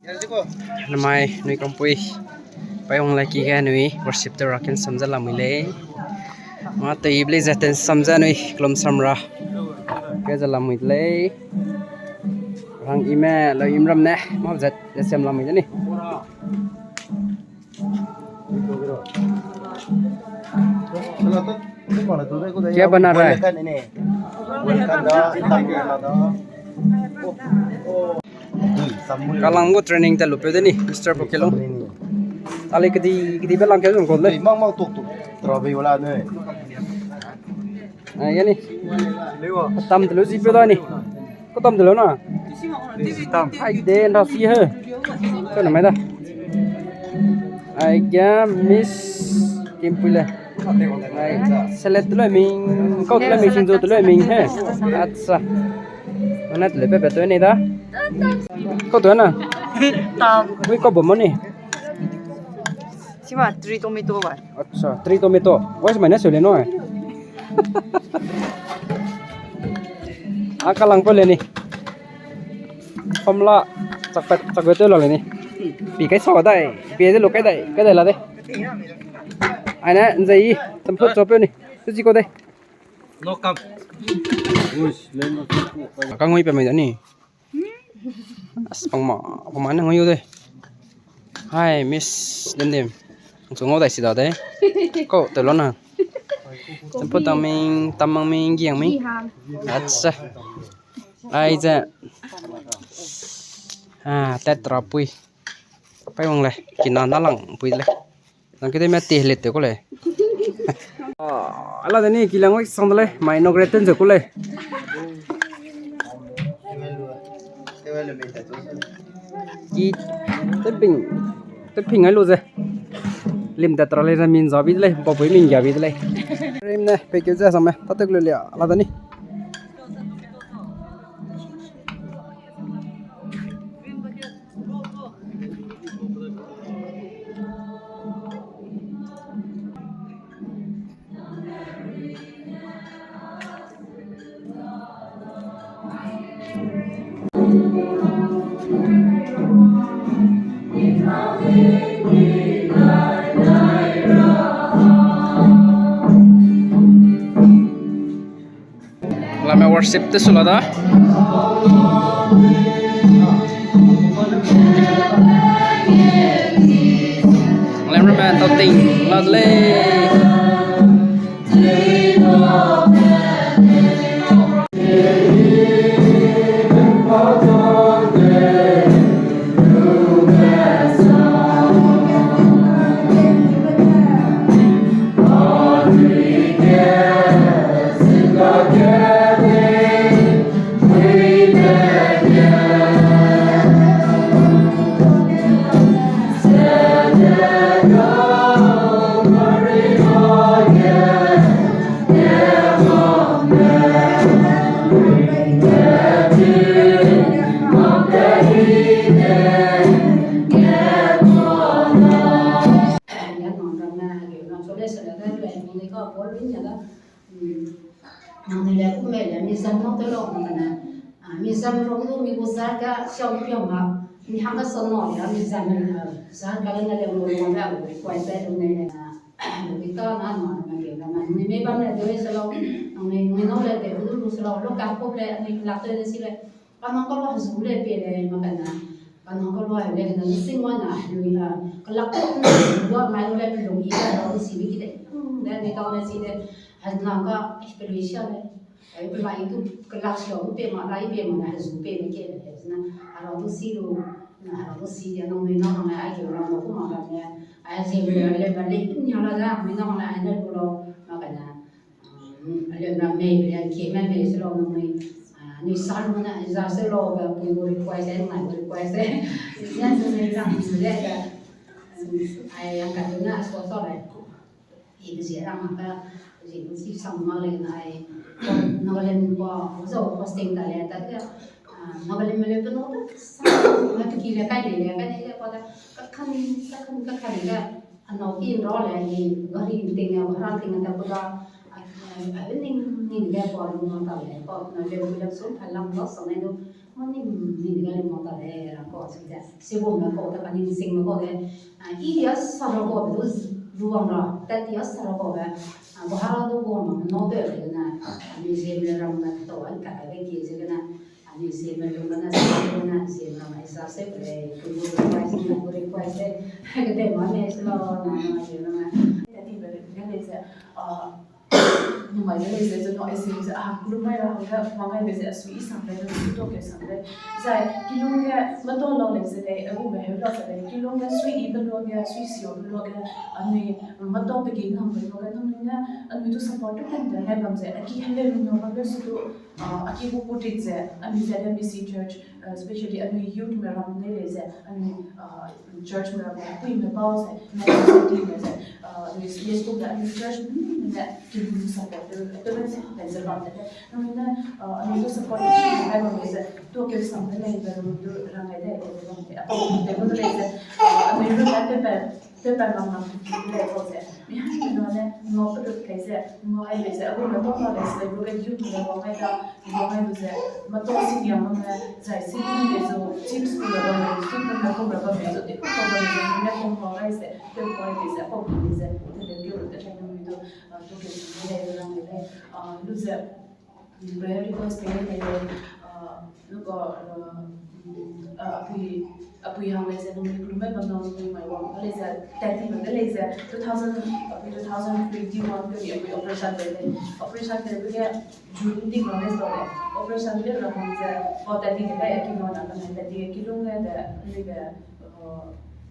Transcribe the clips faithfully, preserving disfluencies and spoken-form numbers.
Namai nui kampui. Pai wang laki ge nui worship te ra ken samza lamui lei. Ma te ible ze ten samza nui klom samra. Ke za lamui lei. Rang ime lo imram ne. Ma zet ze sem lamui de ni. Kya bana raha hai? Kalang gu training ta lupe de ni, Mister Bokelong. Ale kedi, kedi be lang ke zong ko le. Mang mang tuk tuk. Trabe wala ne. Ai, yani. Tam de lu zi pe da ni. Ko tam de lu na. Ai, de nda si he. Ko na mai da. Ai, kya Miss Kimpui le. Ai, select le ming, kau le ming, singzo le ming he. Acha. Mana le pepe to ni da. Ko to na. Tam. Ui, ko bo mo ni. Sima three tomato ba. Acha, three tomato. Wai se mai na se le no. A kalang pe le ni. Pamla chakpat chakbe te la le ni. Pi kai sa dai, pi de lo kai dai, kai dai la de. Ai na nzai i, tempot chop ni. Tu ji ko de. No kam. Ka ngui pe mai da ni. As pang ma, pang ma ne ngui u de. Hai, Miss Dim Dim. Ang chu ngau dai si da de. Ko te lo na. Tempot tang ming, tam mang ming, giang ming. Acha. Ai ze. Ah, tetra pui. Pai wang le, kina na lang pui le. Nang kede me te le te ko le. Ah, ala de ni ki lang wai sang de le, mai inaugurate ten ze ko le. Ki te ping, te ping ai lo ze. Lim da tra le za min za bi de le, ba pui min ga bi de le. Rim ne, pe ke ze sang me, ta tek le le, ala de ni. Lame worship te sula da. Cameraman tau ting la de lei. Nangnui le kume le mizam nau te lo kane, mizam rong lu mi gu zar ka siau piang ma, mi hang ka sa nau ya mizam, zar ka le na le mo mo ba request te lu ne, lu bi ka na na na ke na na ni me ba ne de se lo, ni ni nau le de lu lu se lo, lo ka ko le ni lak te si le. Kanang ka lua hezu le pe le ma kane. Kanang ka lua le kane sing wa na lui a. Kalak ko na lua mai le pe lu i ka lua si bi ki de. Hmm, de ne ka na si de. Hezna ka experience le. Ai pe lai tu kalak si lu pe ma lai pe ma na hezu pe le ke le. Na ara lu si lu. Na ara lu si de no me na na ai ke na no ku ma ka ne. Ai je le le ba le ni la da me na na ai na lu lo ma kane. Aleu na mei, aleu ke me mei se lo nui, nui sa lu na, za se lo, ba pui gu request e, ngai gu request e. Sia se mei lang se le ka, ai, ang ka lu na, so so le. I ke zie rang ka, zie lu si sang ma le na ai, Nagaland ko, zo posting ta le, ta ke, Nagaland me le pe no ta, sa, ma tu ki le kai le, le kai le, le ko ta, ka kan, ka kan, ka kan le, Anau ki nra le, i gari ting a, gari ting a ta ku da, a, a, a, ning, ning ge pa lu ma ta le, pa na le, le sum pa lang lo sa ne lu, Mani ni ga lu ma ta de ra ko si de. Si bo me ko ta ka ni sing me ko de. Ah, i dia sa ro ko du luang ra. Ta dia sa ro ko be. Ah, bo ha ra du bo ma no de le na. Ah, ni se me ram na to an ka ka de ki se na. Ah, ni se me lu na se na se na sa se le. Ku lu pa se na ku ri pa se. Ka de ma ne se lo na ma se na. Ta ti be le ga le se. Ah, Numai de lei ze, ze no, ai sing ze, ah, kulumai ra hangge, wangai be ze, asui i sang lei, nu tu to ke sang lei. Zai, kilung ge, mato lau lei ze lei, agu me heu lau ze lei, kilung ge, sui i be luage, sui sio be luage, anui, mato pe gi nang be luage, nangnui ne, anui du support tu pen de lei bam ze, aki hele lu no bam le su du, ah, aki bu putit ze, anui ze de misi church, uh, especially anui youth me ram de lei ze, anui, uh, church me ram, pui me bau ze, me ram de lei ze, uh, anui Sunday school me, anui church me, me, me, ki me support de, de lei ze, de ze bam de lei. Anui ne, uh, anui du support de lei bam de ze, tu ke sam de lei ze, anui du rang ai de, de bam de, apau de bu de lei ze, uh, anui du de, de, de, Tew pa mang mang ki ki lei kau ze, mi hai mi nua ne, ngau pe lu kai ze, ngau ai lei ze, agu me tau na lei ze, lu ge youth me wang ai da, wang ai lu ze, mato si niam me, zai si ni lei zo, chips ku le bam lei, chips ku le bam lei zo, te ku bam lei zo, ne kong wang ai ze, tew wang ai lei ze, pau ki lei ze, te le ge lu te chai nang mi du, ah, tu ke lu lei, lu rang lei, ah, lu ze, Prayer request pei ne lei, ah, lu ka, ah, mm, ah, apui, apui hang lei ze, nung mi kulu mai bam nang nung mai wang lei ze, thirty bam lei ze, two thousand, apui two thousand twenty-one ke mi apui operation pei lei. Operation pei lei ge June di ma lei ze lei. Operation lei ra hang ze, oh, thirty ke lei, aki no na ka nai thirty ke kilung lei de, lei de, ah,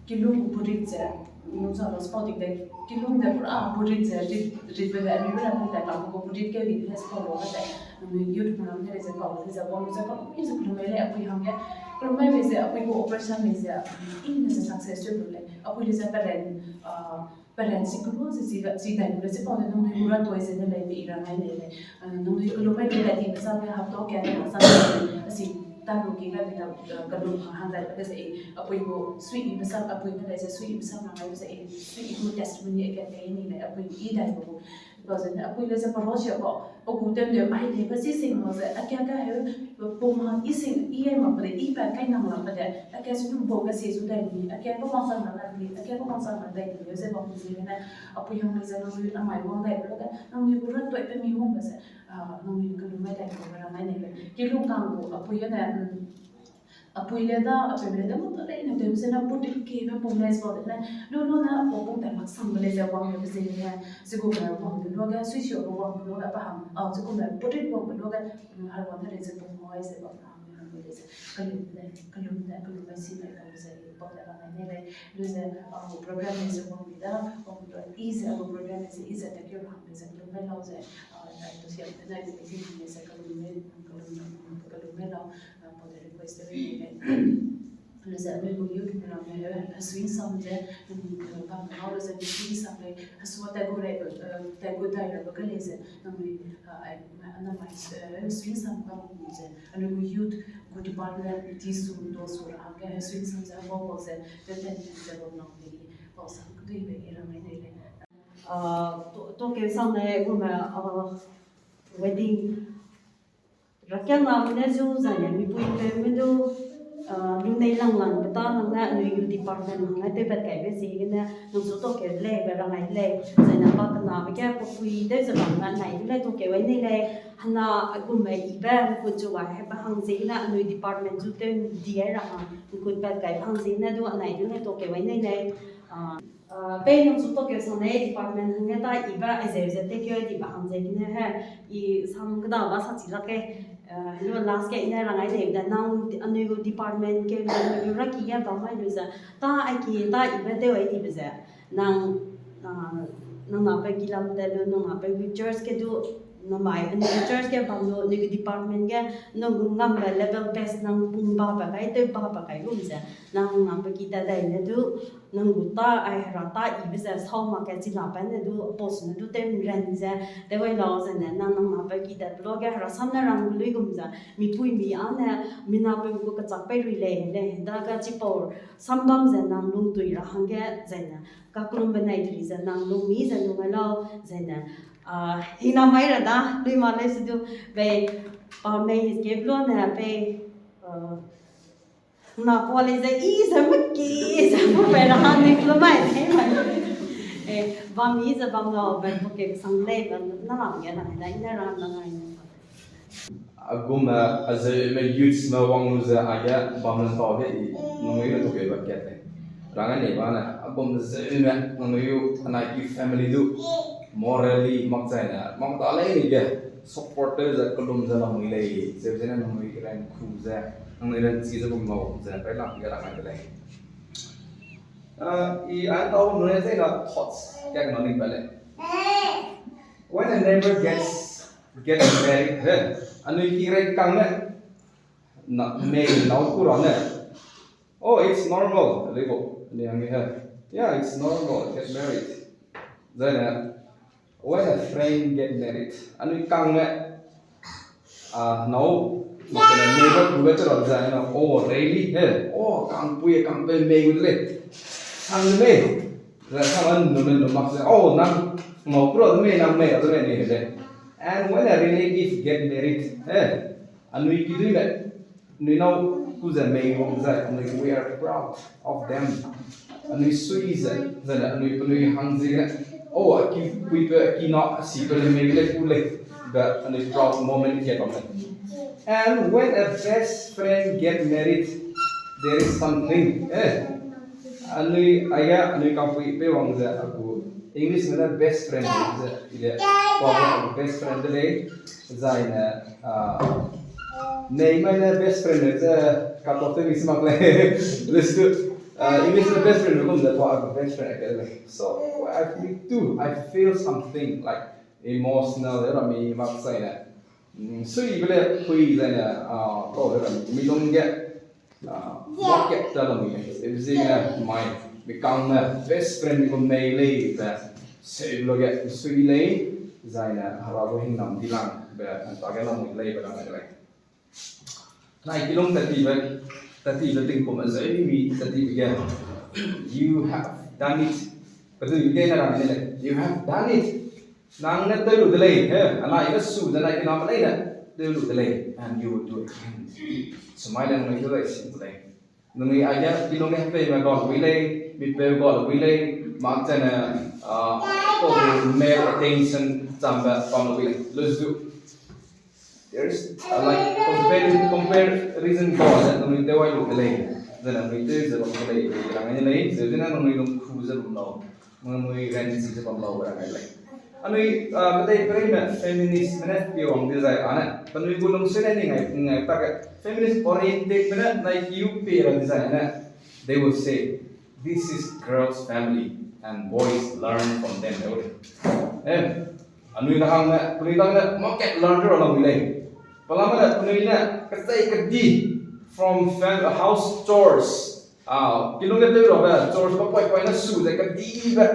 kilung purit ze, nung sa lo spot de, kilung de pura purit ze, rit, rit be de, anui be na pun de, ka bu purit ke rit le spot lo ka ze, anui youth program de ze, ka bu ze, wang ze, ka bu ze, kulumai lei, apui hang ge, kulumai lei ze, apui gu operation lei ze, i ne ze success zu lei, apui lei ze parent, ah, parent si kulu ze, si, si dai lu lei, si pau de, nangnui gu ra toi ze ne lei, be i ra ngai lei lei. Ah, nangnui kulumai lei, lei di me sa lei, hap to ke, ne sa lei, asi, ta lu ki ga, ne ta, ah, kalum hang, hang dai, ka ze, apui gu, sui i me sa, apui ne lei ze, sui i me sa, na ngai ze, sui i gu testimony, ake te ni lei, apui i dai gu. Ba ze ne, apui lei ze, paro sia ko, o gu tem de, ai lei, ba si sing mo ze, ake ka heu, pum hang i sing, i ai mak de, i pa kai nang la pa de, ake su nu bo ka si su dai ni, ake ka wang sang na dai ni, ake ka wang sang na dai ni, ze ba mu ze ne, apui hang lei ze, nangnui, amai wang dai, ba de, nangnui gu ra toi pe mi wang ba ze, ah, nangnui kalumai dai ko, ba ra ngai ne lei. Kilung kang gu, apui ne, mm, apui le da, apeu le da, mu ta lei ne, tem ze na, putit ke na, pum lei ze ba de ne, lu lu na, pum pum ta mak sang ba lei ze, wang lei ze ne, ze gu me wang de lu ge, sui sio gu wang de lu ge, pa hang, ah, ze gu me putit wang de lu ge, mm, har wang de lei ze, pum mo ai ze ba na, hang lei ze, kalum de, kalum de, kalum lei si lei, kalum ze, pau de ra ngai ne lei, lu ze, ah, program lei ze wang mi da, wang de, i ze, ah, program lei ze, i ze, ta ke ra hang lei ze, kalum lei lau ze, ah, nai tu siam de, nai tu meeting hang lei ze, kalum lei, kalum, kalum lei lau, ah, pau de request de lei ne lei. Lu ze, anui gu youth program lei, ah, sui sam ze, mm, ah, bam lau lu ze, sui sam lei, ah, sua ta gu lei, ah, ta gu dai ra ba ka lei ze, nangnui, ah, ai, ah, na mai, ah, sui sam bam lu ze, anui gu youth gu department, ti su, do su ra hangge, sui sam ze, bau bau ze, te ten ten ze, bam nang lei, bau sam kedui be, i ra ngai ne lei. Ah, to, to ke sang ne, gu me, ah, wedding. Rakiang na ne zu zai ne, mipui pe me du, ah, lu nei lang lang pe ta nang ne, anui gu department hang ne, te pat kai be ziegene, nang zu to ke lei, be ra ngai lei, zai ne pa kena be ge, pe pui de ze bam ne, nai du lei to ke wai nei lei, hena, a gu me i be, ku zu wa he ba hang ziegene, anui department zu te di ai ra hang, ku pat kai ba hang ziegene du, nai du lei to ke wai nei lei, ah, Ah, pei nang zu to ke sang ne department hangge ta i ba ai zeu ze te ke di ba hang ze kine he, i sam keda ba sa chi lak ke, ah, lu last ke i ne rang ai de, de nang anui gu department ke lu ra ki ge ba mai lu ze, ta ai ki ta i ba te wai di be ze, nang, ah, nang na pe ki lam te lu, nang na pe gu church ke du, nang mai, anui gu church ke bam lu, anui gu department ge, nang gu ngam be level best nang pung ba ba kai, te ba ba kai gum ze, nang na pe ki ta dai ne du, nang gu ta, ai, hera ta i be ze, sau mak ke chi la pa ne du, post ne du, tew ran ze, tew wai lau ze ne, nang, nang na pe ki tat pe lo ge, hera sam ne rang lui gum ze, mipui mi a ne, mi na pe gu kachak pei rui lei, lei, da ga chipau, sam bam ze, nang lung tui ra hangge, ze ne, kaklum benai tui ze, nang lung mi ze, lung ai lau, ze ne, ah, hina mai ra da, lui ma lei se du, bei, pa mei ke blo ne, bei, Na kuali ze i ze meki ze pu pe ra ne klo mai ne mai. Eh, bam i ze bam lau be pu ke sang lei be na lam ge na da i ne ram da ngai ne. Agum, eh, a ze me youths me wang lu ze a ge bam ne tau de i nung i le tu ke ba kat lei. Rang ne ba ne agum ze me nung i u anai ki family du morally mak zai ne mak da lei ni ge supporter ze kelum ze lam lei. Ze ze ne nung i ran ku ze nung i ran chi ze bam lau ze pe lam ge rang ne lei. Uh, i an tau nung i ze na thoughts kak na ning ba lei. When a neighbor gets gets married, he, anui ki rai kang ne, na, me nau ku ra ne. Oh, it's normal, lego, ni ang he. Yeah, it's normal, get married. Then, uh, when a friend get married, anui kang ne, ah, nau, ma kene neighbor ku be chara zai na, oh, really, he, oh, kang pui, kang pe me gu le. Sang de me. Zai sang an nu ne nu mak se, oh, nang, nau ku ra de me, nang me ra de me, ni he le. And when a relative get married, eh, anui ki dui le, anui nau ku ze mei wang zai, anui we are proud of them. Anui sui ze, zai le, anui penui hang zi le, oh, a ki pui pe, a ki na, a si pe le mei le ku le, be, anui proud moment ke bam le. And when a best friend get married, there is something, eh, anui, aige, anui kampui pe wang ze, a gu, English me ne best friend ze, ile, pa ze a gu best friend de lei, zai ne, ah, nei mai ne best friend ze, cut off te mi si mak lei. Let's do, ah, English me best friend kum ze, pa a gu best friend ke lei. So, I feel too, I feel something like emotional, era mi mak sai ne. Mm, sui bele hui zai ne, ah, to de mi lung ge, ah, bucket ta lo mi, e zi ne mai, mi kang ne best friend mi kum mei lei be, se lo ge sui lei, zai ne hera bo hing nam di lang be, an ta ge lo mi lei be lang lei. Nai kilung tati be, tati be ting kum zai mi tati be ge, you have done it. Pe du ge na ram ne lei, you have done it. Nang ne tew lu de lei, he, anai ne su de nai kena me lei ne, tew lu de lei, and you will do it again. Semai le nui de lei, sim de lei. Nui aige kilung ne pe me gol wi lei, mi pe gol wi lei, mak zai ne, ah, ko male attention chambe pam wi lei. Let's do. There's, uh, like, compare, comparison gol ne nui tew wai lu de lei. Zai ne nui tew ze bam de lei, rang ne lei, zai ne nui lung ku ze bam lau. Nui ran chi ze bam lau rang ai lei. Anui, ah, kedei perei me feminist me ne pi wang de zai ane. Penui gu lungsui ne ning ai, ning ai tak feminist oriented me ne nai kiu pe ra de zai ane. They will say, "This is girls' family and boys learn from them." Eh, anui na hang ne, penui dang ne market learn ra lau lei. Pelame ne penui ne, kesei kedi from fam-, house chores. Ah, kilung ge tew rabe, chores pa poi poi ne su ze kedibe,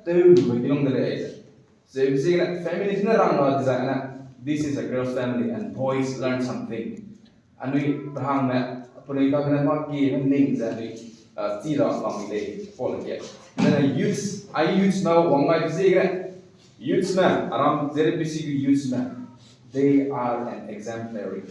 tew lu be kilung de lei. Ze, ze ne, family ne rang ra design ne, this is a girl's family and boys learn something. Anui rahang ne, penui ka ne ma ki ne ning ze anui, ah, ti ra pang lei, Paul ke. Then youths, ai youths na wang mai ze ne, youths ne, aram Z B C youths ne, they are an exemplary.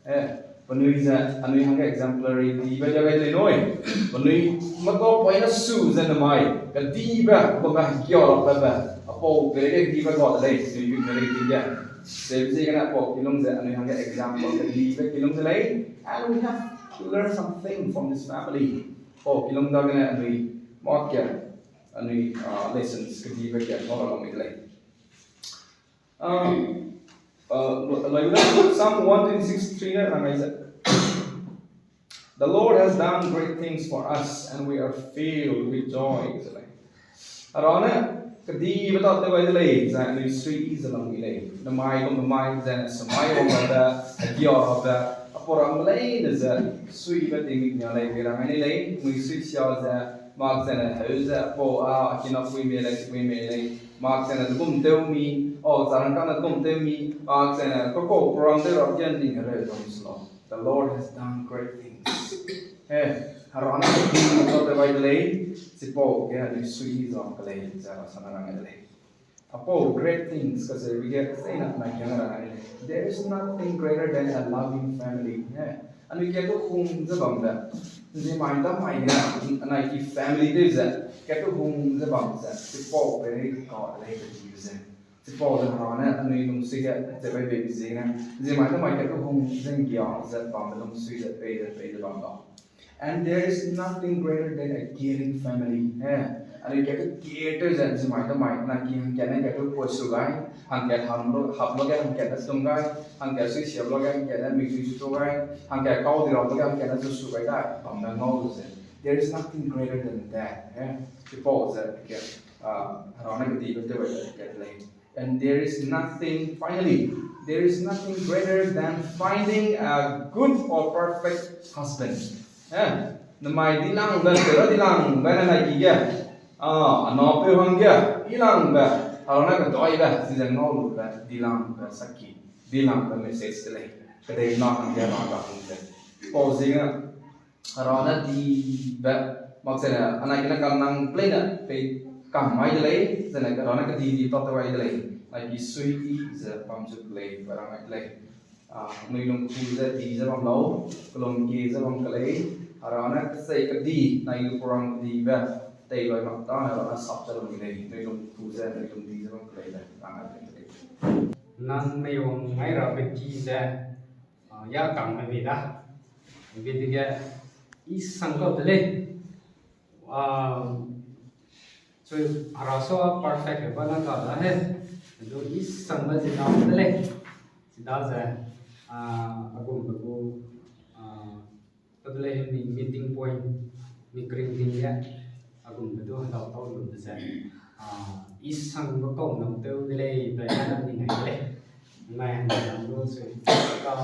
Eh, penui ze, anui hangge exemplary dibe ja gai lei nui. Penui mâ tau poi ne su ze ne mai. Kedibe, bam ge kia ra pe be. Apau pere ge dibe ga de lei, penui gu pere ge. Ze ziegene apau kilung ze, anui hangge example kedibe kilung ze lei. And we have to learn something from this family. Apau kilung dagene anui, mâ kia, anui, ah, lessons kedibe kia, mâ ra lam de lei. Um, uh, lo-, lo-, Psalm one twenty-six three ne rang ai ze, "The Lord has done great things for us, and we are filled with joy," ze lei. Hera ne, kedibe tâtew gai de lei, zai anui sui ze lam wi lei. Namai gum namai, zai ne semai wang gai de, agia ra de, apau ram lei ne ze, sui be ting mik nia lei, wi rang ai ni lei, mui sui sia ze, mak zai ne heu ze, apau a, akina pui me lei, pui me lei, mak zai ne degum tew mi, o, zarang kane degum tew mi, mak zai ne, koko program tew ra kian ding hereu dong slo. The Lord has done great things. He, Hera ne kedibe tâtew gai de lei, chipau ge anui sui ze lam ke lei, ze ra sana rang ai de lei. Apau great things ka ze wi ge zai na na kiang ra ai. There is nothing greater than a loving family. Eh, Anui kat kehung ze bambe, nzimai damai ne, anai ki family tew ze, kat kehung ze bam ze, chipau pe rei ka lei pe dibe ze. Chipau ze Hera ne anui lungsui ge, ze bai bei ze ne, nzimai damai kat kehung ze nggia ze bambe lungsui ze pei ze pei ze bam da. And there is nothing greater than a caring family. Eh, anui kat ke care tew ze nzimai damai, anai ki hangkat ne kat ke poi su gai, hangkat hap lo, hap lo ge hangkat ne sum gai, hangkat sui siap lo ge hangkat ne mik sui su gai, hangkat kau di ra lo ge hangkat ne su su gai da, bam da ngau lu ze. There is nothing greater than that. Eh, chipau ze ke, ah, Hera ne kedibe tew bai ze kat lei. And there is nothing, finally, there is nothing greater than finding a good or perfect husband. Eh, namai dilangbe, tera dilangbe ne nai ki ge. Ah, anapeu hangge, dilangbe, Hera ne kedoibe, chize ngau lube, dilangbe saki, dilangbe message de lei. Kedei na hangge ra da hangge. Pau ziegene, Hera ne dibe, mak zene, anai gene kam nang play ne, pei kam mai de lei, zene Hera ne kedi di tat te wai de lei. Anai ki sui i ze bam zu de lei, ba rang ai de lei. Ah, nui lung ku ze di ze bam lau, kelum ki ze bam ke lei, Hera ne kesei kedi, anai gu program kedibe, tei bai mak ta, Hera ne sap ze lung de lei, nui lung ku ze, nui lung di ze bam ke lei, rang ai de lei. Nang mei wang mai ra be ki ze, ah, ya kang me bi da. Bi dige, i sang kau de lei. Ah, so, Hera so perfect he ba na ka da he. Du i sang ba zi na de lei. Zi da ze, ah, a gum be gu, ah, Ka de lei mi meeting point, mi kring ting ge, a gum be du hedau tau lu de ze. Ah, i sang ba kau nang tew de lei, bai na ning ai de lei. Ngai hang nang lu sui, ka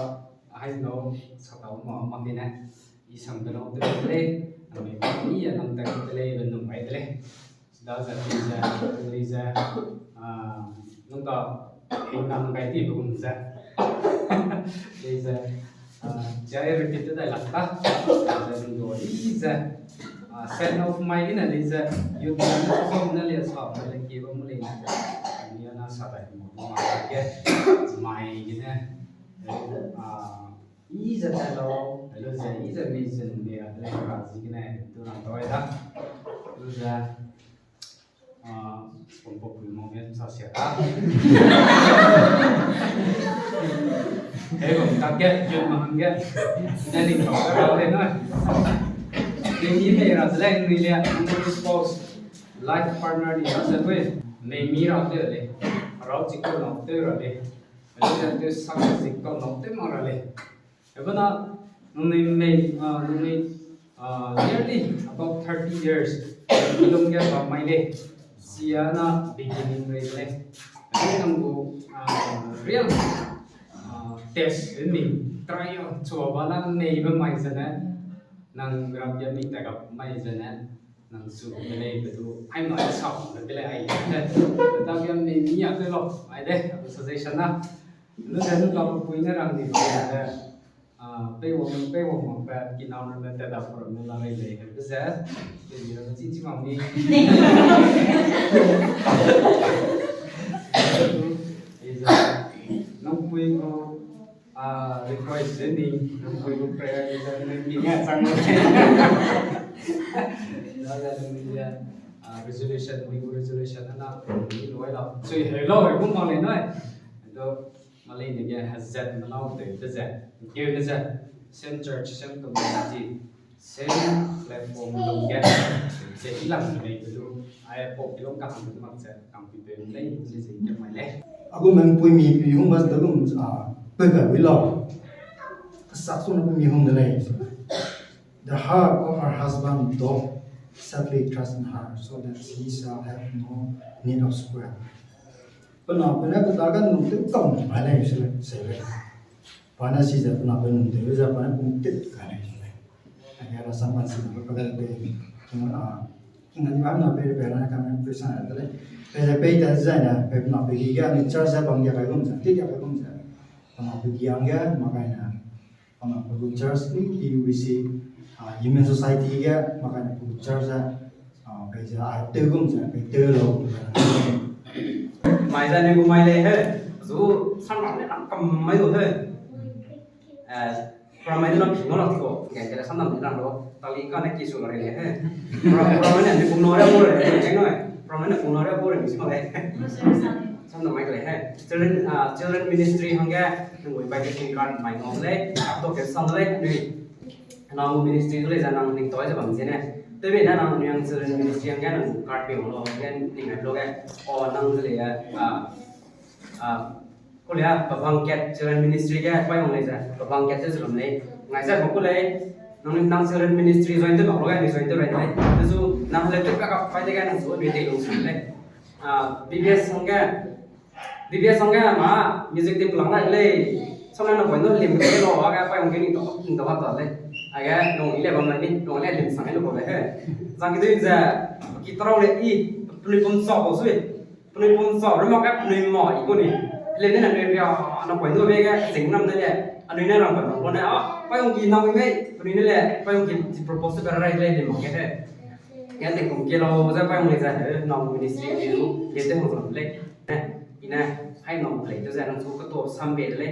hai nau sa tau ma, ma ki ne. I sang be nau tew de lei, nang mi ba mi ya nang tew de lei, be nung ai de lei. Sida ze, lei ze, lei ze, ah, nung ka, hei nang gai ti be gum ze. Lei ze, ah, jai repeat te dai lak ta. Ze nung do, lei ze, ah, sign of mai gene lei ze, youth leader ne sa ne lei sa, mai le ki ba mu lei ne. Ni na sa dai mo, mo ma ke, mai gene, ah, I ze tat lau, lu ze, i ze mi zun mi ra, le ra zi gene, tu rang doi da. Lu ze, ah, spon pok pui mo me sa sia da. Hei bam ka ke, yun ma hang ge. Ne ning tau ka ra le na. Ni ni me ra le, ni le, ni spouse, life partner ni ra ze we. Ni mi ra le le. Rau chi ko no te ra le. Lu ze te sak zi ko no te ma ra le. Ebe na, nangnui mei, ah, nangnui, ah, nearly about thirty years, ilung ge bam mai lei, sia na beginning rei lei. Ebe nang gu, ah, real, ah, test, emi, trial, chua ba na mei be mai zene, nang ram ge mi ta gap mai zene, nang su de lei be du, ai na sa de lei ai. Da ge mi mi ya de lo, ai de, suggestion na. Lu ze lu ka pui ne rang di de, ah, pei wang, pei wang wang pe, ki nau ne te da for me la lei lei, be ze, pe ni ne chi chi wang ni. Is, nang pui ko, ah, request ze ni, nang pui ko prayer ze ni, ni ya chang lo. Da da ni ya, ah, resolution, ni resolution na, ni lo ai la. So, hello, hello, ma lei nai. Do, Malei ne ge hezat melau tew te ze, keu ne ze, same church, same community, same platform lung ge, ze i lang ne lei pe du, ai pau kilom ka hang mak ze, kang pi pe lei, ze ze ke mai lei. A gu mengpui mi pi hung ba ze gum, ah, pe pe wi lau. Kasak su na pi mi hung de lei. The heart of her husband doth sadly trust in her, so that she shall have no need of spoil. Pe na pe ne pe da ga nung tew kam mai lei se lei, se lei. Pa ne si ze pe na pe nung tew ze pa ne pung tew kai lei se lei. A ge ra sam ban si na pe pe ga pe, king, ah, king ani ba na pe pe ra ne kam ne pe sa na de lei. Pe ze pe ta ze ne, pe na pe gi ga ni church ze bam ge kai gum ze, ti ge kai gum ze. Pe na pe gi ang ge, ma kai na. Pau na pe gu church ni T U B C, ah, Women Society ge, ma kai na pe gu church a, ah, pe ze, ah, tew gum ze, pe tew lau. Mai ze ne gu mai lei he, zu sam ram ne ram kam mai gu he. Eh, Program mai de na pi ngau lak ti ko, ngai te le sam dam ni rang lo, tali ka ne ki su la rei le he. Program, program mai ne mi pung no re bo re, ngai no. Program mai ne pung no re bo re mi si ma le. Sam dam mai ke le he. Children, ah, children ministry hangge, nang gu invitation card mai ngau le, to ke sam le, nui. Nang ministry du le za nang ning toi ze bam ze ne. Te be na nang nui ang children ministry hangge nang card pe lo, hangge ning ai lo ge. O nang ze le, ah, ah, Ko le, Babang Cat Children Ministry ge, pai wang lei ze, Babang Cat te zu lam lei. Ngai ze, ko lei, nang, nang Children Ministry join te bak lo ge, ni join te rai lei. Te zu, nang le te ka ka pai de ge, nang zu, ni te lu sang lei. Ah, B B S hangge, B B S hangge, ma, music team pelang lai lei. Sam na na point no lim ke lo, a ge, pai wang ke ni to, king to ha ta lei. A ge, nong i le bam lai ni, nong le lim sang lei lo ko lei he. Zang ki du ze, ki trau le i, peli pum sa ko sui. Penui pum sa, rema ka penui ma i ko ni. Le ne anui ria, ana poi nu be ga sing nam de le. Anui ne ram ba ko ne, a, pa yong ki na mi mei, penui ne le, pa yong ki ti propose ba rai le le ma ke he. Ya te kum ke lo, za pa yong le za he, na ministry ke lu, le te mo zam le. Ne, i ne, hai na le, te za nang su ka to sam be le.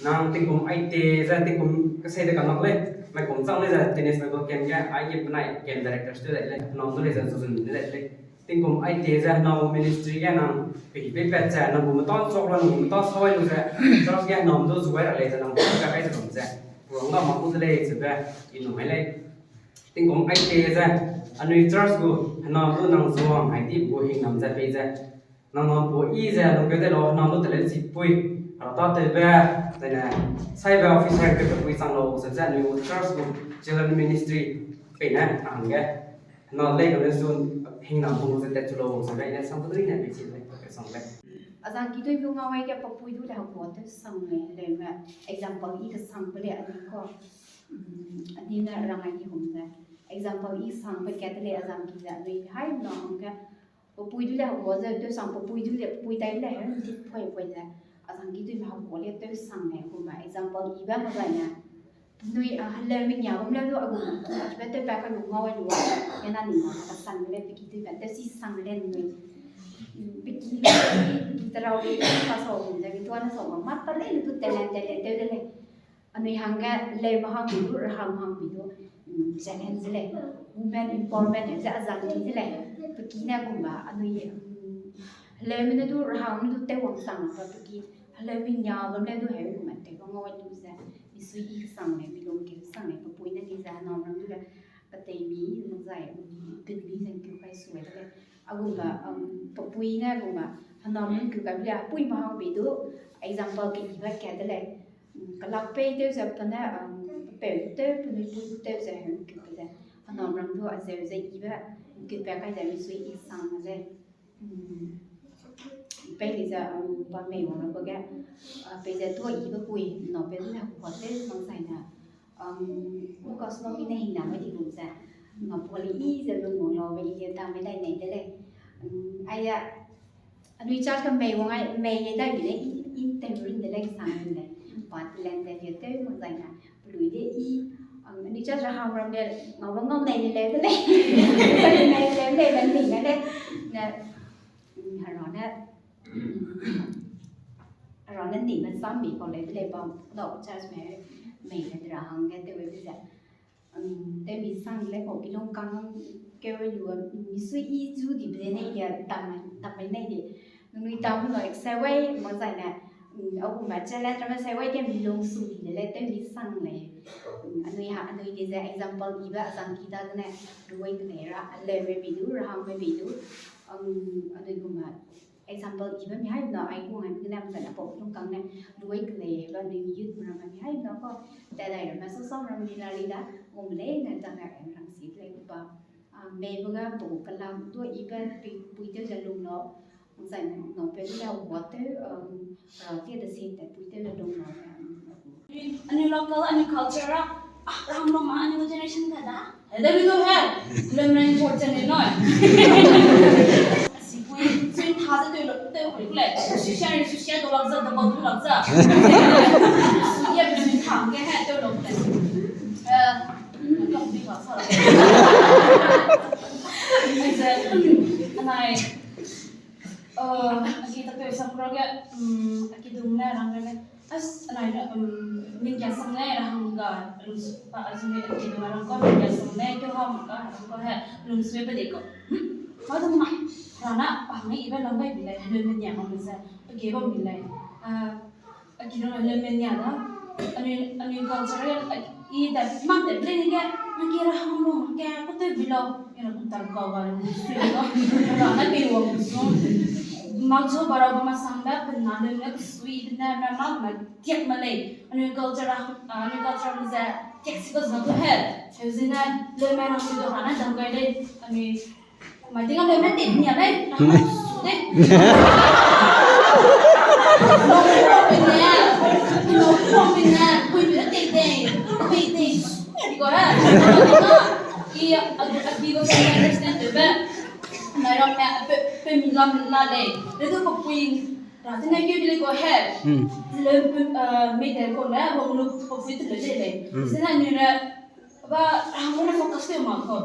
Nang tingkum ai te, za tingkum ka se de ka nok le. Mai kum chang le za, tennis mai ko kem ga, ai ke penai, kem director stu le le. Nang tu le za, zu zun le le. Tingkum ai te ze henau ministry ge nang, pe hi pe pat ze, nang gu meta chok la, nang gu meta sawai lu ze, church ge henau du zuai ra lei ze, nang gu ka kai ze bam ze, wang ga ma gu de lei ze be, i nu mai lei. Tingkum ai te ze, anui church gu, henau du nang zuang hai di gu hing nam ze pei ze, nang nang pu i ze, nang keu de lo, henau du te lei zi pui, ara ta te be, zene, sai be officer ke pe pui chang lo, ze ze, anui gu church gu, children ministry, pei ne, nang ge. Na lei ka le zun hing na bung ze tat chu lo ze lei ne sang tu ne pe chi lei ka sang lei. Azang ki dui bu ngau ai ge papui du le hau ko te sang lei le me example i ke sang pe le ani ko. Mm, ani ne rang ai ni hum ze. Example i sang pe ke te le azang ki ze lei hai na hum ge. Papui du le hau ko ze te sang papui du le papui tai le he ti poi poi ze. Azang ki dui me hau ko le te sang lei hum me example i ba ma zai ne. Nui, a, heleu mengeu bam leu du a gu, a, be tew pa ka lu ngau ai lu a, ya na ning ma, ka sang le, pe ki tui ba, tew si sang le nui. Mm, pe ki le, pe ki tarau le, ka sau lu, da bi tuan sau ma, mat pa le, lu du talent, talent, tew de le. Anui hangge, leu ma hang bi du, ra hang hang bi du, mm, challenge le. Women empowerment, ze azang ki de le. Pe ki ne kum ba, anui, mm, heleu me ne du, ra hang me du, tew wang sang ba, pe ki, heleu mengeu bam leu du, heu kum ba, tew ba ngau ai lu ze. Misui i kesang lei, mi lung ke kesang lei, pe pui ne di ze henam ram du le, pe tei mi, lung zai, mm, dun mi ze keu kai sui de lei. A gu ba, um, pe pui ne gu ba, henam ram keu kai bi le, pui ma hang bi du, example ke i ba ke de lei. Mm, kelak pei tew ze pe ne, um, pe peu tew, pe nui pui tew ze hem keu pe ze. Henam ram du a zeu ze i ba, keu pe kai ze misui i sang lei. Mm, pei le ze, um, pa mei wang ra ba ge, uh, pei ze tua i ba pui, na pe le hua te mang sai na. Um, Lucas no mi ne hing na ba di lu ze. Na pa le i ze lu mo lo ba i le ta me dai nei de lei. Um, ai ya, anui church ka mei wang ai, mei ye dai bi le i, i te rin de lei sang rin de. Pa ti len de ye te mang sai na. Lui de i, um, anui church ra hang ram de, ngau ba ngau nei le le de lei. Nei le le, le ni na le. Na, mm, hera ne, hera ne ni me sam mi ko le de lei bam, dau church me, me le de ra hang ge te we de ze. Um, te mi sang le ko ki lung kang ke we lu, mi sui i zu di be ne ye tam, tam be ne ye. Nui tam lo ek se wei mo zai ne, mm, a gu ma challenge me se wei ke mi lung su di le le te mi sang le. Mm, anui ha, anui di ze example i ba azang ki da ne, lu wei ke le ra, le me bi du, ra hang me bi du. Um, anui gu ma example i ba mi hai na, ai gu ngai mi ne, mo zai ne, pau lung kang ne, lu wei ke le, ba anui youth me ra mi hai na ko, ta dai ra me so sam ra mi la li da, um, le ne, ta dai ra mi rang si le ku ba. Ah, mei bu ga bu ka lam du i ba pui, pui tew ze lung lo. Zai ne, no pe du ya wa tew, um, ra te de se te pui tew ze lung lo, um, a gu. Anui local, anui culture a, ah, ram lo ma, anui generation ka da. He de lu he. Lem ren chor chen ne noi. Sipui, sui tha ze tew lo, tew kuri kule. Susia, susia do lak za, double do lak za. Susia, sui tha nge he, tew lo kule. Eh, Anai, eh, aki ta pe sam kro ge, mm, aki dung ne rang ne. As, anai, um, mingkia sang ne, ra hang ga, lum su, pa, azumi, ati, ma rang ko, mingkia sang ne, keu ha ma ka, rang ko he, lum su pe de ko. Hmm? Ma dum ma, ra na, pa hang i be lam bai bi lei, lum menia ma me ze, pe ge bam bi lei. Ah, a ki rang lum menia da, anui, anui cultural, a, i da, ma de ble ni ge, ma ki ra hang mo, ma ke, ko te bi lo, i ra kun tar ko ga, lum su ko, ra na pe wang su. Ma zo ba ra ba ma sang da, pe na lum ne, pe sui, pe na, ma ma, ma, tiak ma lei, anui culture a, anui culture me ze tiak si ko zna du he. Heu zene, leume rang si du hane dam gai lei, anui, mai ting a leume tei nia lei, rang su de. Nong pom bine, nong pom bine, kui bine tei tei, kui tei, di ko he. I, a, a, di ko understand de be. Mai rang me, pe, pe mi lam la lei, le du ko kui, Ra tene keu bi lei ko he. Hmm. Le, eh, mei de ko le, wang lu ko pui te le le lei. Hmm. Sena nui re, ba, ah, mo ne focus te ma ko.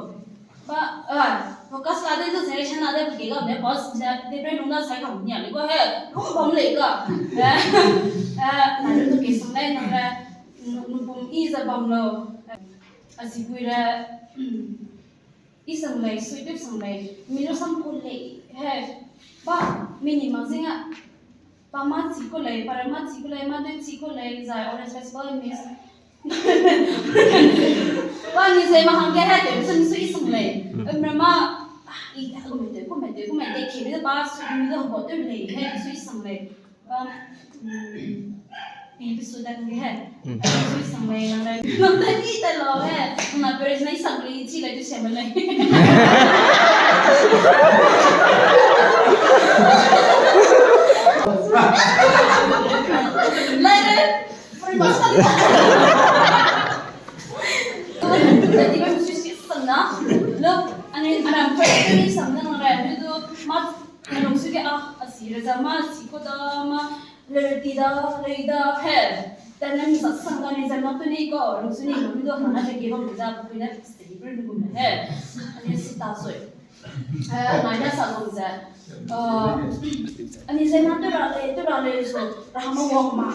Ba, ah, focus la de du generation la de, ke ga de, pas de, de bre lung da sai kam nia lei ko he. Hum bam lei ka. Eh, eh, na lu du ke sung lei, na re, nu, nu bum i za bam lo. Eh, a si pui re, hmm. I sang lei, sui tip sang lei, mi lu sam ku lei, he, ba, mi ni ma zinga, ba ma chi ku lei, ba re ma chi ku lei, ma dui chi ku lei, zai orange festival mi. Ba ni zai ma hang ge he, te, sun sui sang lei. Mm. Em, re ma, ah, i, ta, ku me te, ku me te, ku me te, ki mi de ba, sui mi de ho te lei, he, sui sang lei. Ba, mm, pi pe su dan ge he. Mm. Sui sang lei nang lei. Nang lei ni ta lo he. Nang pe re nai sang lei chi lei tu se me lei. Lei lei. Pui ma sa. Lei ti ba sui sui sang na. Lo, ani, anam pe re ni sang na nang lei. Ni tu ma Lungsui ge a, a si re za ma, si ko da ma, le ti da, le da, he. Tane mi sa sang da ni za ma tu ni ko, lungsui ni mi do hana ge ge bam za pui ne se ri gu me he. Ani si ta sui. Eh, nai da sa gu ze. Eh, ani ze ma tu ra le, tu ra le so, ra ma wang ma.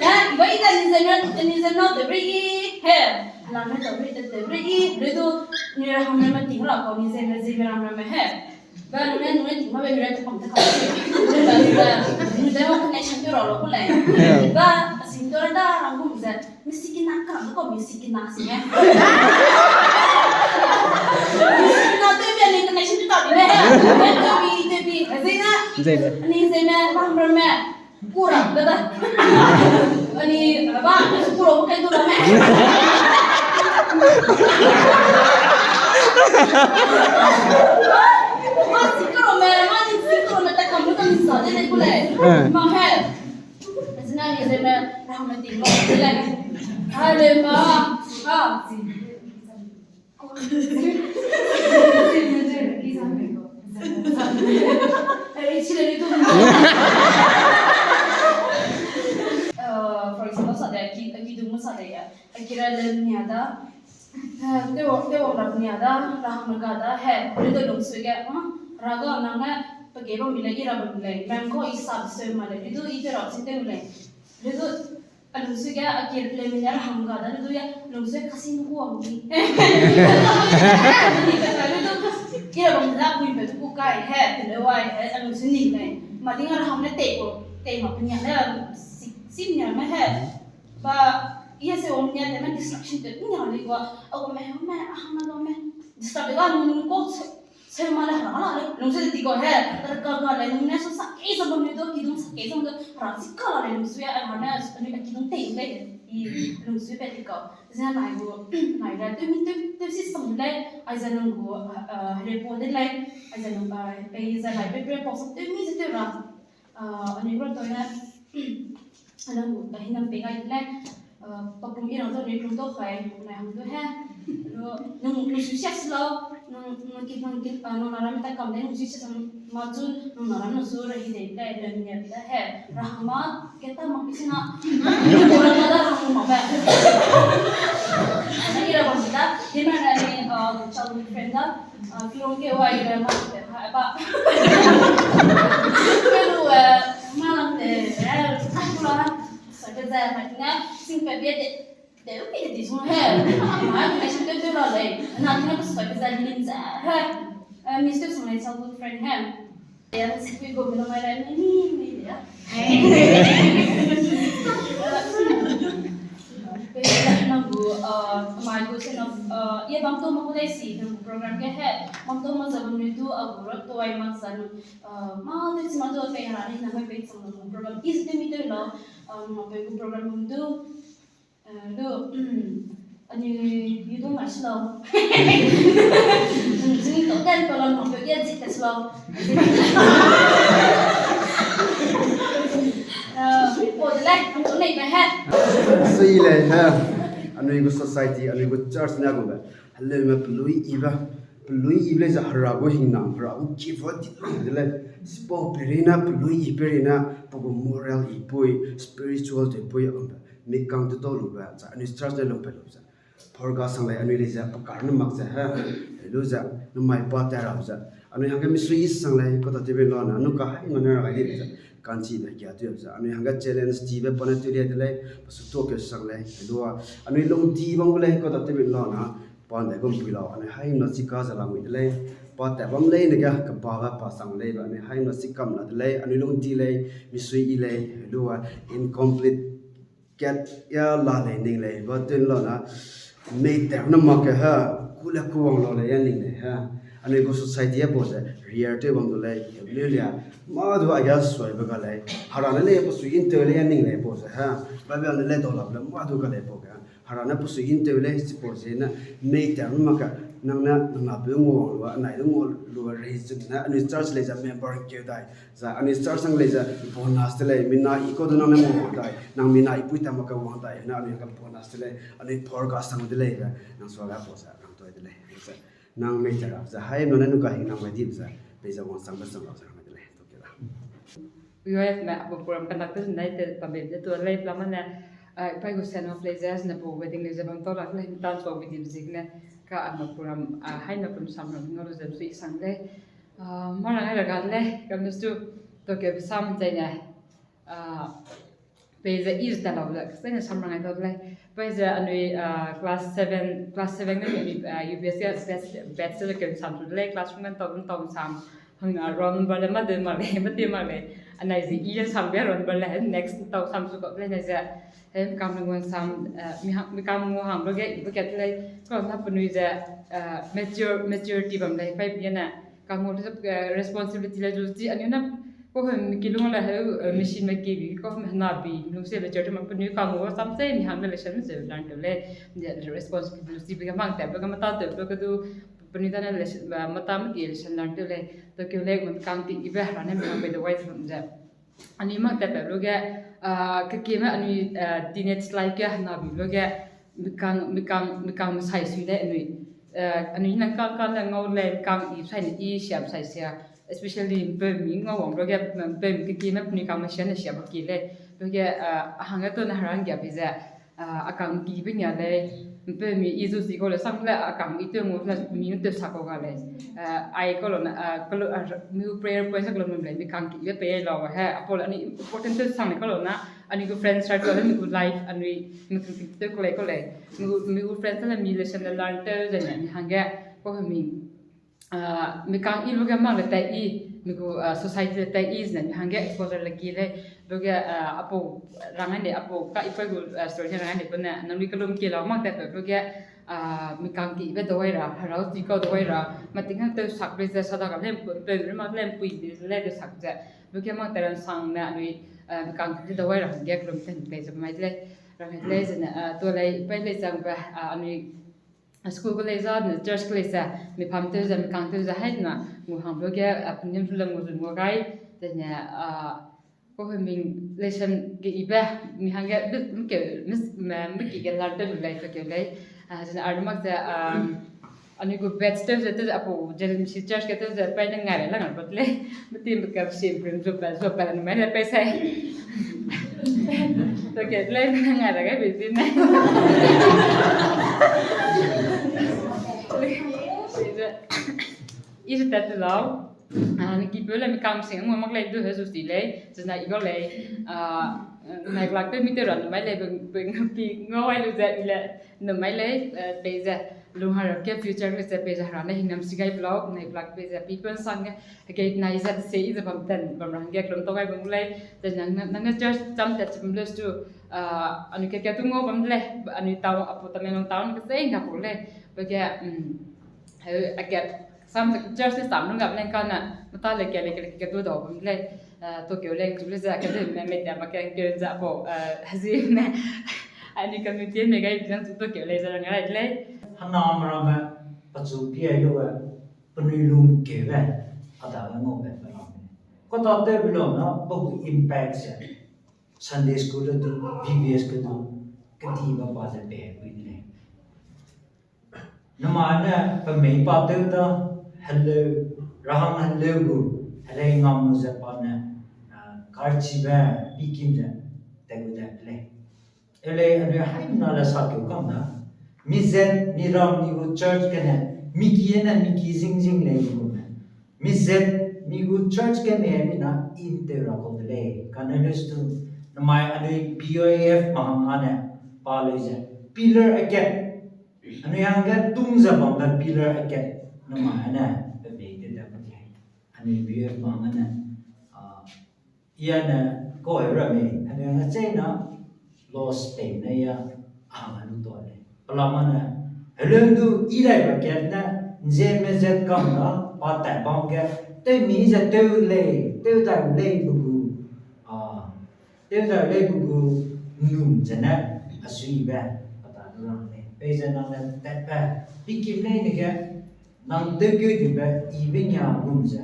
He, bai da ni zeme, ni zeme te bre i, he. Lam ne te bre te, te bre i, le du, ni ra hang ne ma ting ra ko, ni zeme, zeme ram ram he. Ba, nu ne, nu ne ting ma be, nu ne te pam te ka. Nu ne, nu ne, nu ne ma connection tu ra lo ko le. Ba, a sing tu ra da, ram ko ze, mi si ki na ka, ko mi si ki na si ne. Mi si ki na te be ni connection tu ta bi ne. Te bi, te bi, zeme. Zeme. Ni zeme, ram ram me. Kura, da, da. Ani, ba, kura mo kai du la me. Ma si kuro me, ma ni si kuro me, ta kam lu kam sa de le ku le. Eh. Ma he. Zina ni de me, ra me ti mo de le. Hale ma. Ha. Uh, for example, sa de, ki, ki du mo sa de ya. Akira le nia da. Eh, te wo, te wo la nia da, la hang ga da, he, le de lungsui ge, ah, ra ga nang ne, pe ge ba mi le, i ra ba mi le, mem ko i sa se ma le, le du i te ra si te le. Le du, A lungsui ge a ki le mi ne ra hang ga da, le du ya, lungsui ka si nu ku wang ni. Le du, i ra bam da pui pe tu ku kai he, te le wai he, a lungsui ni lei. Ma ting a ra hang ne tei ko, tei ma pe nia ne, si, si nia me he. Ba, i se wang nia te me distraction te nia le ko, a ko me, me, a hang na ko me. Disturb de ga nu ko, Seu ma le hera la le, lungsui de ti ko he, tara ka ka le, nung ne su sa kei sa bam le do, kidung sa kei sa bam do, hera si ka la le, lungsui a hera ne, anui a kidung tei le, i lungsui pe ti ko. Zena nai gu, nai le, teu mi teu, teu si sam le, ai zena nang gu, a, a, here po de le, ai zena nang ba, pe zena nai pe pe po sam teu mi ze teu ra. Ah, anui gu toi ne, anang gu, ta hinam pei gai le, ah, papum i rang tau ni kum tau kai, nai hang du he. Lu, nung, nung su sia si lau, Nang, nang ki, nang ki, ah, nang na ram ta kam de, nang ji se sang ma zu, nang na ram na zu ra hi de, le, le, le, le, he, ra hang ma, ke ta ma ki sina, ra ma da ra hang ma ba. Sa ki ra bam da, de ma na ni, ah, childhood friend da, ah, ki long ke wa i ra ma, ha, ba. Ke lu, eh, ma lang de, eh, sa ki ra, sa ke za, ma ki na, sing pe bie de, Deu pi de di sung he. Ma, ni sing deu deu la lei. Na, ni na kusa ke za ni za he. Eh, mi sing sung lei sa good friend he. Ya, si kui go mi na mai lai ni ni ni ya. Pe na gu, uh, mai gu se na, uh, ye bam to ma gu dai si na gu program ke he. Bam to ma za bam ni du a gu ro to ai ma za nu. Uh, ma de si ma do pe ha ni na mai pe sang na gu program. Is de mi de lo. Uh, ma pe gu program du. Eh, lu, mm, anui yu du ngai si lau. Mm, zing to den to lam pe ye zik te si lau. Eh, po de lai, to nei be he. Sui lei he. Anui gu society, anui gu church ne gu be. Heleume pelui ibe. Pelui ibe lei ze Hera gu hingnam, Hera gu ki vo di lang de lei. Sipau perina pelui ibe rina, pe gu moral ipui, spiritual te pui a gu be. Mikang tu tau lu be, za anui church ne lung pe lu ze. Porga sang lei anui lei ze, pakar ne mak ze, he. Lu ze, numai pa ta ra ze. Anui hangge misui sang lei, kota tebe lo na, nu ka hai ma ne ra gai di ze. Kanchi na kia tu ze. Anui hangge challenge ti be pa ne tu lia de lei, pasu to ke sang lei. Lu a, anui lung ti bang lei, kota tebe lo na, pa ne gum pui lau. Anui hai ma si ka za la mui de lei. Pa ta bam lei ne ga, ka pa ba pa sang lei ba. Anui hai ma si kam la de lei. Anui lung ti lei, misui i lei. Lu a, incomplete Kat ya la lei ning lei, ba tun la na, mei teu na mak ke ha, ku le ku wang la lei ya ning lei ha. Anui gu society ya bo ze, rear teu bam du lei, leu lia, ma du a ya suai be ga lei, hara le lei, pa sui in teu lei ya ning lei bo ze ha, Bible le le dau la le, ma du ga lei bo ga, hara ne pa sui in teu lei, si bo ze na, mei teu na mak ke, nang na, nang na bu ngua lua, nai du ngua lua, reason na, anui church lei za member keu dai, Za anui church sang lei ze bonus de lei, mina i kau du nang ne mo wang dai, nang mina i pui ta mak ke wang dai, na anui ka bonus de lei, anui por ga sang de lei, nang sua ga po ze, nang toi de lei, ze nang mei te ra, ze hai no ne nu ka hing nang mai di ze, pei ze wang sang be sang ra ze nang mai de lei, to ke la. U F me apo program conduct te nai te pa be de to lei, pla ma ne, ah, pai gu send off lei ze, ne po wedding lei ze bam to la lei, tan to wedding zik ne, ka ama program, ah, hai na kun sam ram ngau lu ze sui sang lei. Ah, mâ rang ai ra ga de lei, kam nu stu, to ke sam chai ne, ah, pei ze i ze ta lau ze, chai ne sam rang ai ta de lei. Pei ze anui, ah, class seven, class seven ne anui, ah, U B S ke batch, batch ze ke sam tu de lei, class room ne tau, tau sam, hang, ah, round number le ma de ma lei, ma de ma lei. Anai ze i ze sam be round number le, next tau sam su ko de lei, nai ze, Em, kam nang wang sam, eh, mi hang, mi kam ngu hang lo ge, i ba kat lei, ko na penui ze, eh, mature, maturity bam lei, pai bi ne, kam ngu le, eh, responsibility le ju chi, anui na, ko hem mi ki lung le heu, eh, machine me ki bi, ko hem na bi, lung se maturity ma penui kam ngu sam se, mi hang le le shan se, dan to le, de responsibility bi ga mang te, ba ga mata te, ba ga du, penui da ne le shan, eh, mata me ki le shan dan to le, to ki le, kam ti i be, ra ne mi hang be de wise bam ze. Anui mak tat pe lu ge, ah, kekime anui, ah, teenage life ge hena bi lu ge, mikang, mikang, mikang mesai sui lei anui. Ah, anui nang kang kang le ngau lei, mikang i sai ne i siam sai sia. Especially mpeumi ngau wang lu ge, mpeumi kekime penui kang mesia ne siam ki lei. Lu ge, ah, a hangge to ne herang gia bi ze. Ah, a kang ki be nia lei, mpeumi i zu zi kau le sang le, a kang i tew ngu le, mi nu tew sa kau ga lei. Ah, ai kau lo na, ah, kau lo, ah, mi gu prayer point sa kau lo mum lei, mi kang ki be pei lau he, a pau le anui important tew sang le kau lo na, anui gu friend circle le mi gu life, anui mi gu tew kau lei kau lei. Mi gu, mi gu friend sa le mi lesson le learn tew ze ne, mi hangge, kau he mi. Ah, mikang i lu ge mak le tai i, mi gu, ah, society le tai i zene mi hangge exposure le ki lei, lu ge, ah, apu rang ai ne, apu ka i pa gu, ah, story ne rang ai ne, pu ne, nang lui kelum ki lau mak tat pe lu ge, ah, mikang ki be dawai ra, herau ti kau dawai ra, mating hang tew sak le ze, sa da ka lem pu, pe ru mak lem pui le de sak ze, lu ge mak tat ran sang ne, lui, ah, mikang ki dawai ra, hangge kelum ten le ze mai le, rang le zene, ah, to lei, pai le zang be, ah, anui, School ke lei za, ne church ke lei za, mi pham tew za, mi kang tew za, hai na, ngu hang lu ge, ah, punim lu le ngu zu ngu gai, zene, ah, ko he ming lesson ge i be, mi hangge, lu, mi ke, mi, mi, mi ki ge lar tew lu lei, ka ke lei, ah, zene ar mak ze, ah, Anui gu batch tew ze, tew ze, apu J M C church ge tew ze, pai ne ngai ra lang a pat lei. Meti me ka sim prim zu pa, zu pa, anui mai le pai sai. To ke lei, ngai ra gai bi zin ne. I ze tat te lau. Ah, ni ki peu le mi kam sing ngau mak lei du he zu si lei. Zena i gau lei. Ah, nai glak pe mi tew ra nu mai lei, beng, beng pi ngau ai lu ze i le. Nu mai lei, eh, pei ze, lung hera ke future ge ze pei ze hera ne hingnam si gai blau, nai glak pei ze, people sang ge, hegei nai ze, se i ze bam ten, bam ra hangge, kelum tau gai bam lei, ze nang, nang ne church cham tat chim lus tu, ah, anui ke ke tu ngau bam lei, anui town, apu Tamenglong town ke se nga pu lei, pe ke, mm, eh, ake, sam ze church ne sam lung gap leng ka na, mata le ke le ke le ke tu dau bam lei, eh, to keu leng tu le ze, ke de me me te ma ke keu ze apu, eh, hezi me, Ani community me gai bilang tu to keu lei ze rang rai lei. Hana meramme pechu pi ai lu, eh, penui lung keu be, a da le ngau be pe lam. Kota tew be lam na, pe gu impact ze. Sunday school le du, B B S ke du, kedi ba ba ze pe kui de lei. Namai ne pe mei pa tew da, heleu, rahang heleu gu, helei ngam lu ze pa ne, ah, karchibe, pikim ze, tew de lei. Elei anui haimena le sa keu kam da. Mi zet, mi ram, mi gu church gene, mi ki ne, mi ki zing zing lei gu me. Mi zet, mi gu church ge me, mi na in tew ra kau de lei. Kane list tu, namai anui B Y F mahang ane, pa lei ze. Pillar akat. Anui hangge tung ze bambe pillar akat. Namai ane, pe mei de de pa de lei. Anui B Y F mahang ane, ah, I ane, kau heu ramme, anui hangge cheina, loss pei ne ya, a hang lu tuâ lei. Pelama ne, heleu du i dai ba kat ne, nze me zet kam da, pa tat bam ge, tew mi ze tew lei, tew dai lei bu gu, a, tew dai lei bu gu, num ze ne, a sui be, pa ta du rang lei. Pei ze nang ne tat be, pikim lei ne ge, Nang tewkeu dibe i be nia gum ze,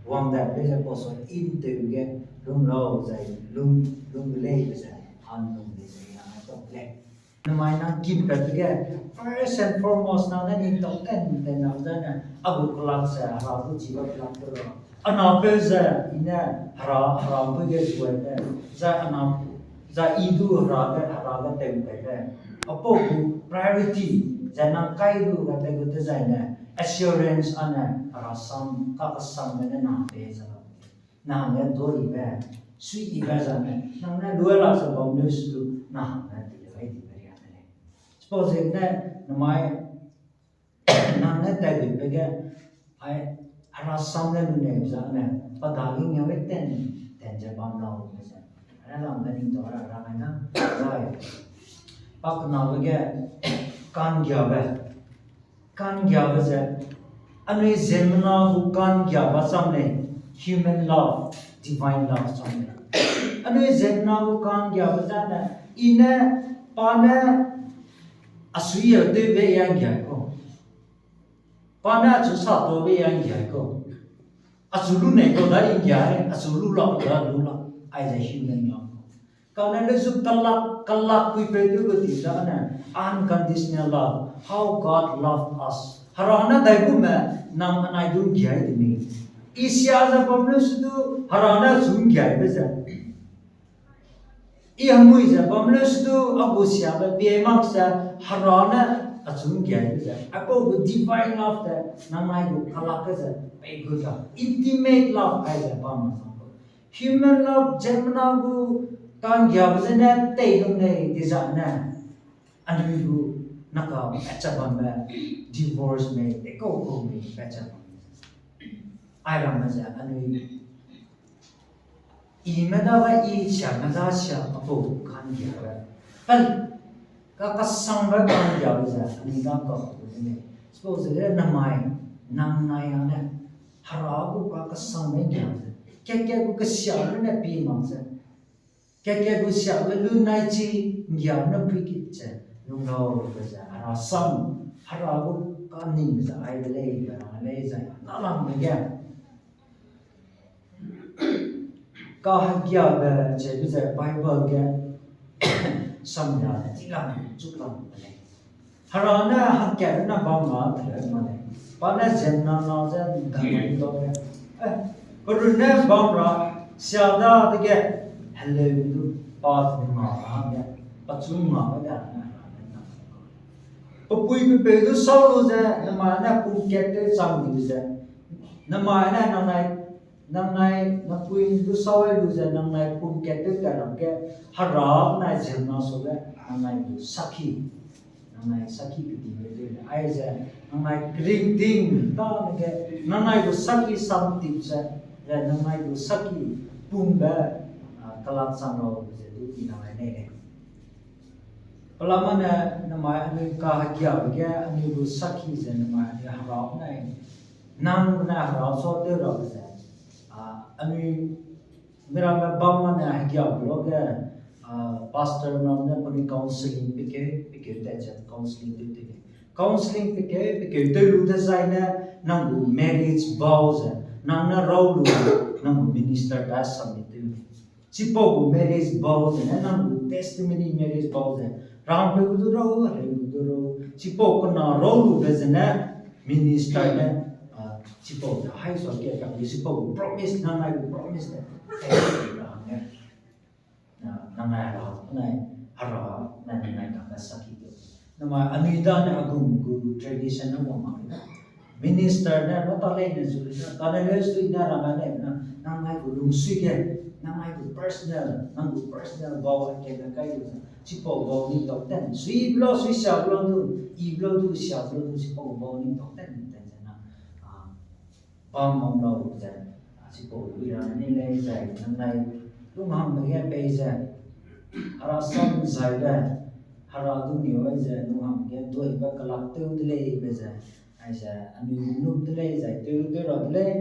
wang dai be ze pau so i tew ge, lung lau zai, lung, lung de lei be ze, han lung de ze, nang tau lei. Namai nang kim pat ge, first and foremost, nang ne ning tau ten, ten nang zai ne, a gu kelak ze, hera gu chi ba kelak te lo. Ana peu ze, i ne, hera, hera peu ge zuai ne, zai ana, zai i du hera ge, hera ge tew pe ge. Apau gu priority, zai nang kai du ga tew gu te zai ne, assurance ane, hera sam, kakesangbe ne nang pe ze lau. Nang ne dui be, sui be zai ne, nang ne luai lak ze bam lu su du, nang ne di le gai di be ria de lei. Suppose ne, namai, Nang ne tai dui pe ge, ai, hera sam ne lu nei za ne, pa dage nge we ten, ten ze bam lau be ze. Hera lam ne ning dau ra ra mai na, zai. Pa kena be ge, ka'nggiabe. Ka'nggiabe ze, anui ziemmena gu ka'nggiabe sam lei, human love, divine love sam lei. Anui ziemmena gu ka'nggiabe za ne, i ne, pa ne, a sui ye tew be ya nggiai kau. Pa ne achu sa tau be ya nggiai kau. Achu lu nei kau da nggiai, achu lu lak da lu lak, aize human love. Kane le zu kalak, kalak pui pe du gu di da ne, unconditional love, how God love us. Hera ne dai gu me, nang anai du nggiai de mi. I sia ze bam lu su du, hera ne achu nggiai be ze. I hemui ze bam lu su du, a gu siabe pie mak ze, hera ne achu nggiai be ze. Aipau gu divine love te, nang nai gu kalak ke ze, pei gu za. Intimate love kai ze bam ma zang gu. Human love, ziemmena gu ka'nggiabe ze ne tei lung lei di za ne. Anui gu naka pecha bambe, divorce mei, dekau kau mei pecha bambe. Ai ramme ze anui I me da ga i, sia me da sia, apau ka'nggiabe. Pel, ka kasangbe ka'nggiabe ze, anui da kau de lei. Suppose ze namai, nang nai a ne, hera gu ka kasangbe nggiabe ze. Kat-kat gu kesiabe ne pi mak ze. Kat-kat gu siabe lu nai chi nggiabe ne pui kit ze. Lunglau be ze, hera sam, hera gu kaning ze, ai de lei, be rang lei ze, na lang de ge. Kahegiabe cheube ze Bible ge samria ne chilam, chuklam de lei. Hera ne hangkat ne bam ra tele ma ne. Pa ne ziemmena na ze dai dau ne. Eh, perun ne bam ra sia dadege heleu du pa ne nga ra ne. Pa chu nga ga da ne Hera ne na. Pe pui pe peu du sau lu ze, nemai ne pum kat tew chang di ze. Nemai ne nangnai, nangnai, napui du sau ai lu ze, nangnai pum kat tew tat ra ge, Hera nai ziemmena su ge, nangnai du saki. Nangnai saki pe di be de, aize, nangnai kering ting ta ne ge, nangnai du saki sam tip ze, ze nangnai du saki pum be, ah, kelak chang ra ze du i nangnai nei lei. Pelama ne, nemai anui kahegiabe ge, anui gu saki ze nemai anui Hera nai, nang ne Hera sa tew rabe ze, ah, anui miramme bam ma ne hegiabe lo ge, ah, pastor nam ne penui counseling pekeu, pekeu tat ze counseling tew tew lei. Counseling pekeu, pekeu tew lu dezaine, nang gu marriage vow ze, nang ne rau lu, nang gu minister da submit tew lei. Chipau gu marriage vow zene, nang gu testimony marriage vow ze, rampeu gu du rau, hereu gu du rau. Chipau kena rau lube zene, minister ne, ah, chipau ze hai sua ke kang, chipau gu promise, nangnai gu promise ne, eh, ra hangge. Ah, nangnai Hera, nai Hera, nai nangnai kangge saki tew. Namai anui dane a gum gu tradition ne wang mak ge. Minister ne, na ta lei ne zu ne, ta ne leu sui ne, rang ne na, nangnai gu lungsui ge, nangnai gu personal, nang gu personal vow ke na kai lu ze, chipau vow ni tok ten, sui blo, sui sia blo du, i blo du, sia blo du, chipau vow ni tok ten, ten ze na, ah, bam bam lau ze, ah, chipau lu i ra ni lei zai, nangnai, lunghangme ge pei ze, Hera sam zai be, Hera du niu ai ze, lunghang ge duai be kelak tew de lei be ze, aize, anui nup de lei, zai tew tew ra de lei.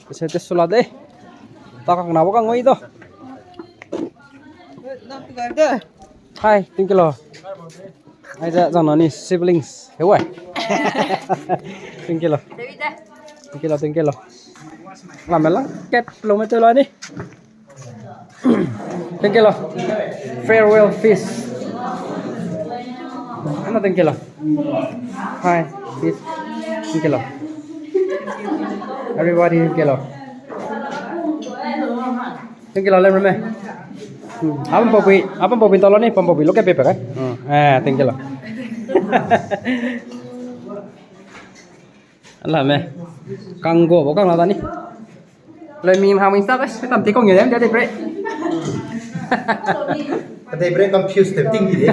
Ese te sula de. Ta kang na wa kang ngoi do. Hi, thank you lo. Aize zang na ni siblings. Hewa. Thank you lo. Thank you lo, thank you lo. Lam me lang kat lo me te lo ni. Thank you lo. Farewell feast. Ano thank you lo. Hi, feast. Thank you lo. Everybody, thank you lo. Thank you lo, lem reme. Hmm. Apam popi, apam popi tau lo ni, apam popi lo ke pepe kai. Hmm. Eh, thank you lo. Ala me. Kang go bo kang la da ni. Lei mi hang mi sa guys, tam ti kong ye dem de bre. Kade bre confuse te ting di de.